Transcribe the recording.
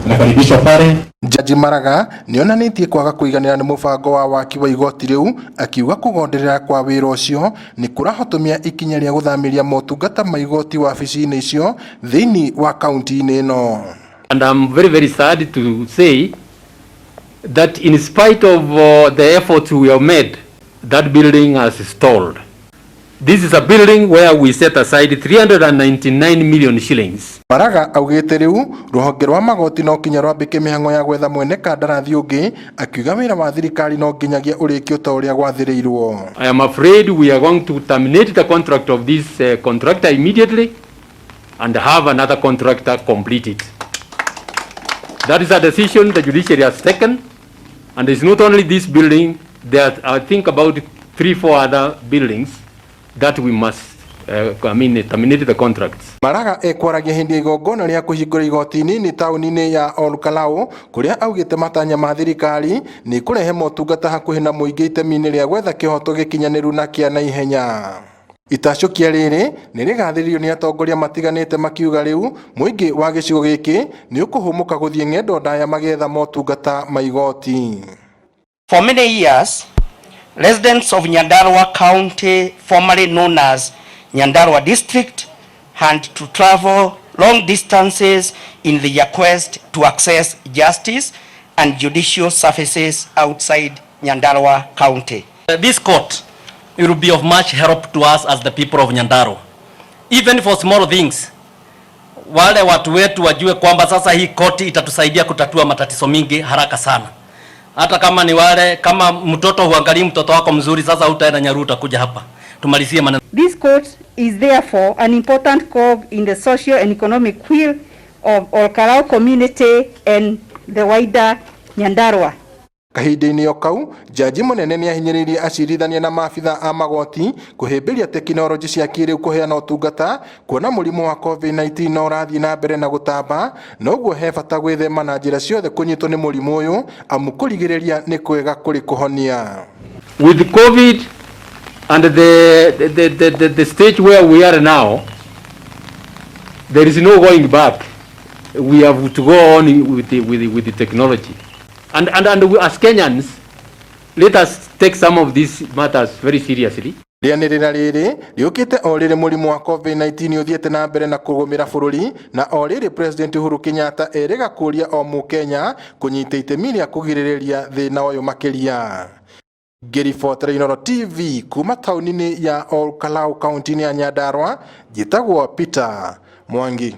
Nakaribishwa pale. Jaji Maraga nĩonanĩtie kwaga kũiganĩra nĩ mũbango wa waki wa igoti rĩu, akiuga kũgonderera kwa wĩra ũcio nĩ kũrahotomia ikinya rĩa gũthamĩria motungata ma igoti wabici-inĩ icio thĩinĩ wa kaunti-inĩ ĩno. And I'm very, very sad to say that in spite of the efforts we have made, that building has stalled. This is a building where we set aside 399 million shillings. Maraga augĩte rĩu rũhonge rwa magoti no kinya rwambĩke mĩhang'o ya gwetha mwene kandarathi ũngĩ, akiuga wĩra wa thirikari no nginyagia ũrĩkio ta ũrĩa gwathĩrĩirwo. I am afraid we are going to terminate the contract of this contractor immediately and have another contractor complete it. That is a decision the judiciary has taken, and it's not only this building, there are, I think, about three, four other buildings that we must, I mean, terminate the contracts. Maraga ekwaragia hĩndĩ ya igongona rĩa kũhingũra igoti nini taũni-inĩ ya Olkalou, kũrĩa augĩte matanya ma thirikari nĩ kũrehe motungata hakuhĩ na mũingĩ itemi-inĩ rĩa gwetha kĩhoto gĩkinyanĩru na kĩa naihenya. Itacũkia rĩrĩ nĩ rĩgathĩrĩirio nĩ atongoria matiganĩte, makiuga rĩu mũingĩ wa gĩcigo gĩkĩ nĩ ũkũhũmũka gũthiĩ ng'endo ndaya magĩetha motungata ma igoti. For many years, residents of Nyandarua County, formerly known as Nyandarua District, had to travel long distances in their quest to access justice and judicial services outside Nyandarua County. This court will be of much help to us as the people of Nyandarua. Even for small things, wale watu wetu wajue kwamba sasa hii koti itatusaidia kutatua matatizo mingi haraka sana. Hata kama ni wale, kama mtoto huangalii mtoto wako mzuri, sasa utaenda Nyaru, utakuja hapa tumalizie maneno. This court is therefore an important cog in the social and economic wheel of Olkalou community and the wider Nyandarua. Kahinda-inĩ o kau, jaji mũnene nĩ ahinyĩrĩirie acirithania na maabitha a magoti kũhĩmbĩria tekinoronjĩ cia kĩrĩu kũheana ũtungata, kuona mũrimũ wa COVID-19 no ũrathiĩ na mbere na gũtamba, noguo he bata gwĩthema na njĩra ciothe kũnyitwo nĩ mũrimũ ũyũ, amu kũrigĩrĩria nĩ kwega kũrĩ kũhonia. With COVID and the stage where we are now, there is no going back. We have to go on with the technology. And we, as Kenyans, let us take some of these matters very seriously. Rĩanĩrĩra rĩrĩ rĩũkĩte o rĩrĩ mũrimũ wa COVID-19 ũthiĩte na mbere na kũgũmĩra bũrũri, na o rĩrĩ President Uhuru Kenyatta erĩga kũũria o mũkenya kũnyita itemi rĩa kũgirĩrĩria thĩna ũyũ makĩria. Ngĩribotera Inooro TV kuma taũni-inĩ ya Olkalou, kaunti-inĩ ya Nyandarua, njĩtagwo Peter Mwangi.